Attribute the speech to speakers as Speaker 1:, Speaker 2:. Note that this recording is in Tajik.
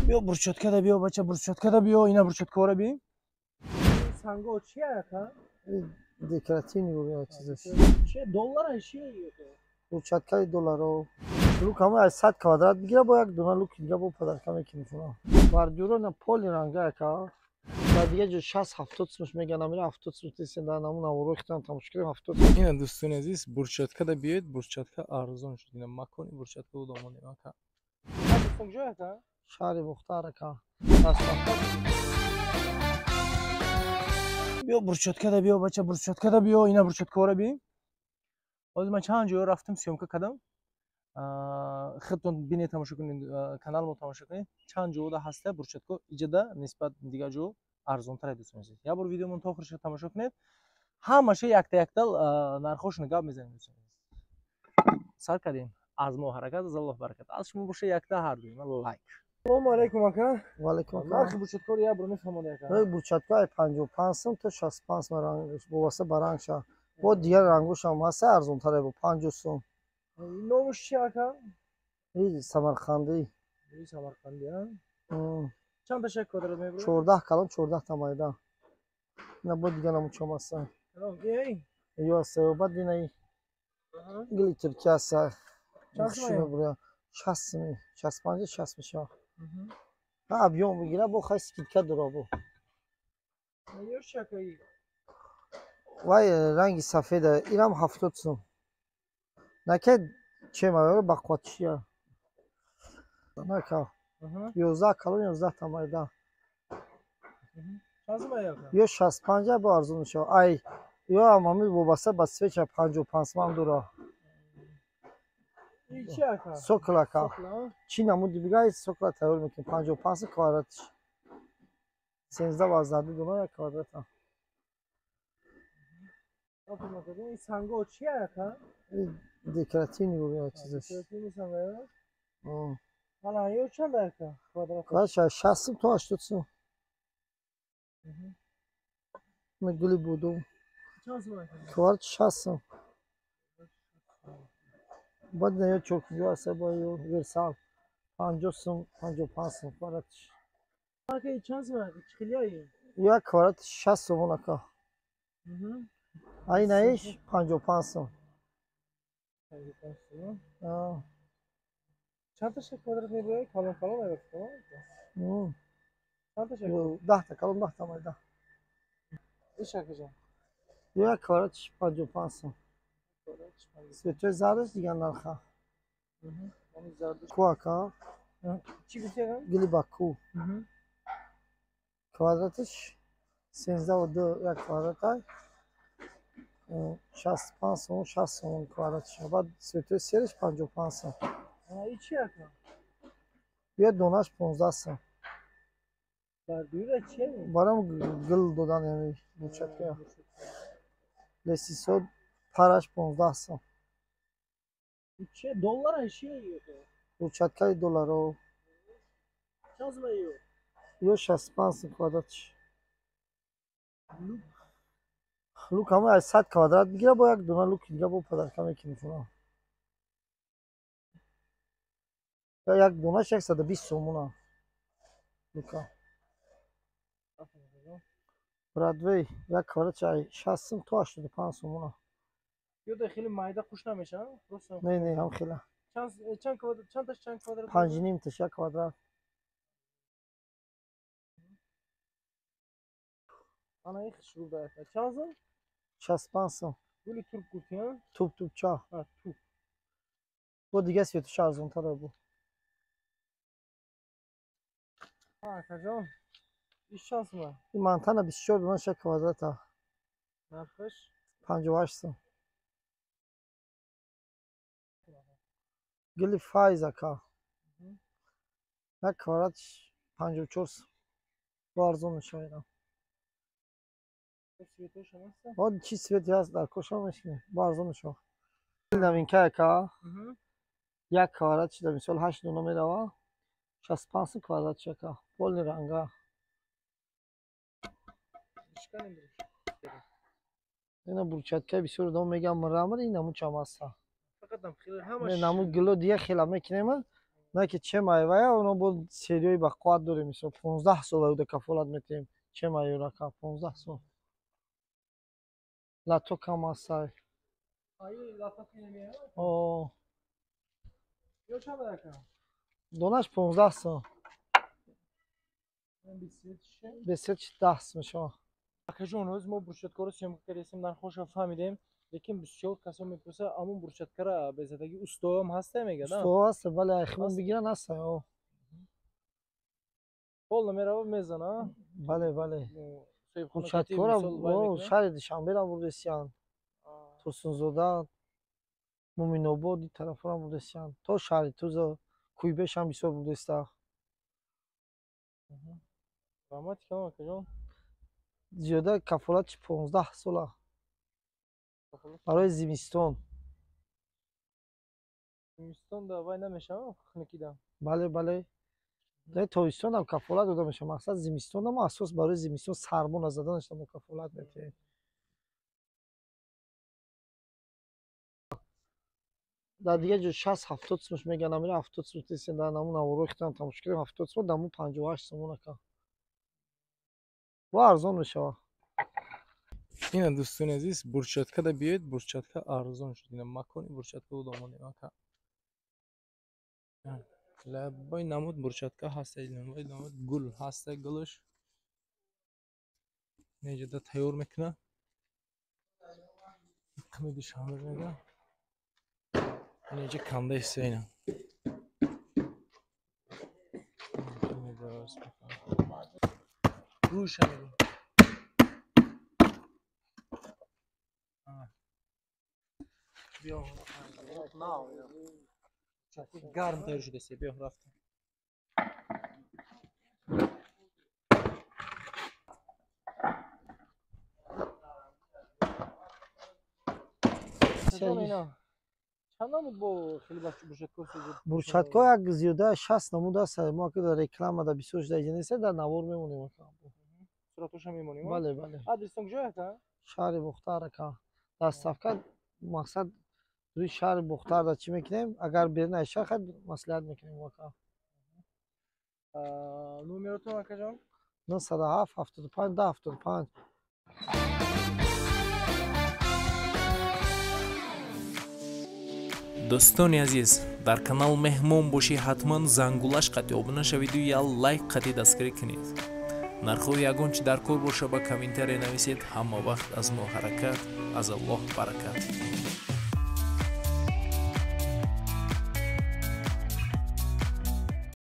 Speaker 1: Биё бурчоткада, биё бача, бурчоткада биё, ина бурчоткаора бин. Санго чи ака?
Speaker 2: Декоративный бо чизаш.
Speaker 1: Чи доллар чи?
Speaker 2: Бурчаткаи долларо. Лук ҳама аз 100 квадрат бигира, бо як дона лук дига бо подарка мекунӣ фурам. Бордюро на поли ранга ака. Дар дигар ҷо 60-70 сумш меган, амира 70 сум тесен, дар намун аворо хитам тамошо кардем 70 сум.
Speaker 1: Ина дӯстони азиз, бурчаткада биёед, бурчатка арзон шуд. Ина макони бурчатка буд омадем ака. Дӯстон куҷо ака?
Speaker 2: Шаҳри Бухтар ака.
Speaker 1: Биё бурчоткада, биё бача, бурчоткада биё, ина бурчоткаора бин. Ҳозир ман чанд ҷоё рафтам, съёмка кардам. Худтон бинед, тамошо кунед, каналмо тамошо кунед. Чанд ҷода ҳаста бурчатко иҷада нисбат дигар ҷо арзонтар дӯстони азиз. Як бор видеомон то охирша тамошо кунед. Ҳамаша якта якта нархошона гап мезанем дӯстони азиз. Сар кардем. Аз мо ҳаракат, аз Аллоҳ баракат. Аз шумо боша якта ҳар дуи лайк. Салому алайкум ака.
Speaker 2: Ва алайкум ака.
Speaker 1: Нархи бурчаткаро як бор мефаҳмонед ака?
Speaker 2: Нархи бурчатка 55 сум то 65 сум рангаш, вобаста ба рангша. Бо дигар рангошам ҳаста арзонтаре бо 50 сум.
Speaker 1: Номаш чи ака?
Speaker 2: И Самарқандӣ.
Speaker 1: И Самарқандӣ, а? Чанд та шак квадрат мебарад?
Speaker 2: 14 калон, 14 та майда. Ина бо дигар намучам ҳаста.
Speaker 1: Эй?
Speaker 2: Ё ҳаста, баъд ина и гили туркия ҳаста.
Speaker 1: Чанд сум?
Speaker 2: 60 сум, 65, 60 мешавад. Ҳа, объём бигира, бо хай скидка дора бо.
Speaker 1: Ё чи ака?
Speaker 2: Вай ранги сафеда, инам 70 сум. Наке чема бақват чия. Нака. 11 калон, 11 та майда.
Speaker 1: Чанд сум ака?
Speaker 2: Ё 65 бо арзон мешавад. Ай, ё ҳам ҳамин вобаста ба свеча 55 сум ҳам дора.
Speaker 1: Чи ака?
Speaker 2: Сокол ака. Чи намуди бигай сокола тайёр мекунем 55 сум квадратиш. 13 ва 2 дона як квадрата.
Speaker 1: Ин санго чи ака?
Speaker 2: Декоративный бо чизаш.
Speaker 1: Декоративный санго. Ана ё чанд ака квадрат?
Speaker 2: Квадрат 60 сум то 80 сум. Ма гули буду.
Speaker 1: Чанд сум ака?
Speaker 2: Квадрат 60 сум. Баъд ина ё чоркунҷо аста бо ё версал 50 сум, 55 сум квадратиш.
Speaker 1: Ака чанд сум ака? Чӣ хелияи?
Speaker 2: Як квадрат 60 сомон ака. А инаиш 55 сум.
Speaker 1: 55 сум. Чанд та шак квадрат мебарад? Калон калон мебарад? Чанд та шак?
Speaker 2: 10 та калон, 10 та майда.
Speaker 1: Иш акаҷон?
Speaker 2: Як квадрат 55 сум. Светои зардаш дигар нарха. Ку ака?
Speaker 1: Чӣ гуфти ака?
Speaker 2: Гили Баку. Квадратиш 13,2 як квадрата. 65 сум, 60 сум квадратиш. Баъд светои сериш 55 сум.
Speaker 1: И чи ака?
Speaker 2: Ё донаш 15 сум.
Speaker 1: Бордюра чи?
Speaker 2: Барам гил додан яъне бурчатка. Лесисо параш 15 сум.
Speaker 1: Чи доллар чи?
Speaker 2: Бурчаткаи долларо.
Speaker 1: Чанд сум ё?
Speaker 2: Ё 65 сум квадратиш. Лук ҳама аз 100 квадрат бигира, бо як дона лук дига бо подарка мекунӣ фурам. Як донаш 120 сомона. Лука. Брадвей як квадрат 60 сум то 85 сомона.
Speaker 1: Ё да хеле майда хуш намешавад? Просто
Speaker 2: Не, не, ҳам хела.
Speaker 1: Чанд квадрат, чанд таш чанд квадрат?
Speaker 2: 5,5 таш як квадрат.
Speaker 1: Ана их шурӯъ да ака. Чанд сум?
Speaker 2: 65 сум.
Speaker 1: Гули турк гуфти, а?
Speaker 2: Туп тупча.
Speaker 1: А, туп.
Speaker 2: Бо дигар светош арзонтар бу.
Speaker 1: Акаҷон, иш чанд сум?
Speaker 2: Ин мантана 24 дона шак квадрата.
Speaker 1: Нархаш?
Speaker 2: 58 сум. Гили файз ака. Як квадрат 54 сум. Бо арзон мешавад инам. Бо чи свети ҳаст дар кошам мешкинем. Бо арзон мешавад. Новинка ака. Як квадрат шуда мисол 8 дона мерава. 65 сум квадрат ака. Полни ранга. Ина бурчатка бисёр одам мегӯям мрамор, ин намучам ҳаста.
Speaker 1: Фақат ҳам хеле ҳамаш.
Speaker 2: Не, наму гило дигар хела мекунем. На ки чем айвая, оно бо сериёи ба қувват дорем, мисол 15 сол аюда кафолат метиҳем. Чем аюрака 15 сол. Лато кам астай. О.
Speaker 1: Ё чанд ака?
Speaker 2: Донаш 15 сом. Бесет 10 сом шо.
Speaker 1: Акаҷон, ҳоз мо брусчаткаро съёмка кардем, нархошро фаҳмидем, лекин бисёр касо мепурсад, амон брусчаткара безадаги устоам ҳаста мега, да?
Speaker 2: Усто ҳаста, бале, айхимон бигиран ҳаста. О.
Speaker 1: Пол намерава мезана?
Speaker 2: Бале, бале. Брусчаткара шаҳри Душанберам бурдесиян. Турсунзода, Муминобод ин тарафҳоам бурдесиян. То шаҳри Тузо, Куйбешам бисёр бурдеста.
Speaker 1: Раҳмати калом, акаҷон.
Speaker 2: Зиёда кафолати 15 сола. Барои зимистон.
Speaker 1: Зимистон да вай намешава хунукида?
Speaker 2: Бале, бале. Дар тобистонам кафолат дода мешава. Мақсад зимистонам асос барои зимистон сармо назаданаш мо кафолат метиҳем. Дар дигар ҷо 60-70 сомаш меган, амира 70 сом тесен, дар намун наворои хитам тамошо кардем, 70 сом, дамун 58 сомон ака. Бо арзон мешава.
Speaker 1: Ина дӯстони азиз, бурчатка да биёед, бурчатка арзон шуд. Ина макони бурчатка удомонем ака. Лабой намуд бурчатка ҳаста, лабой намуд гул ҳаста, гулаш. Неҷада тайёр мекуна. Қими Душанбе мега. Инҷа канда иста ина. Рӯша мегӯ. Биё, гарм тайёр шудааст, биё рафтем. Чанд намуд бо хеле бурчатко?
Speaker 2: Бурчатко як зиёда 60 намуд аст. Мо ака дар реклама да бисёр шуда иҷа нест, дар навор мемонем ака.
Speaker 1: Суратоша мемонем?
Speaker 2: Бале, бале.
Speaker 1: Адрестон куҷо ака?
Speaker 2: Шаҳри Бохтар ака. Доставка мақсад рӯи шаҳри Бохтар да чӣ мекунем? Агар берун аз шаҳр хай маслиҳат мекунем ака.
Speaker 1: Номеротон акаҷон?
Speaker 2: 907 75 10 75.
Speaker 3: Дӯстони азиз, дар канал меҳмон бошӣ, ҳатман зангулаш қатъи обуна шавиду я лайк қатъи дастгирӣ кунед. Нархҳои ягон чӣ дар кор боша ба комментария нависед. Ҳама вақт аз мо ҳаракат, аз Аллоҳ баракат.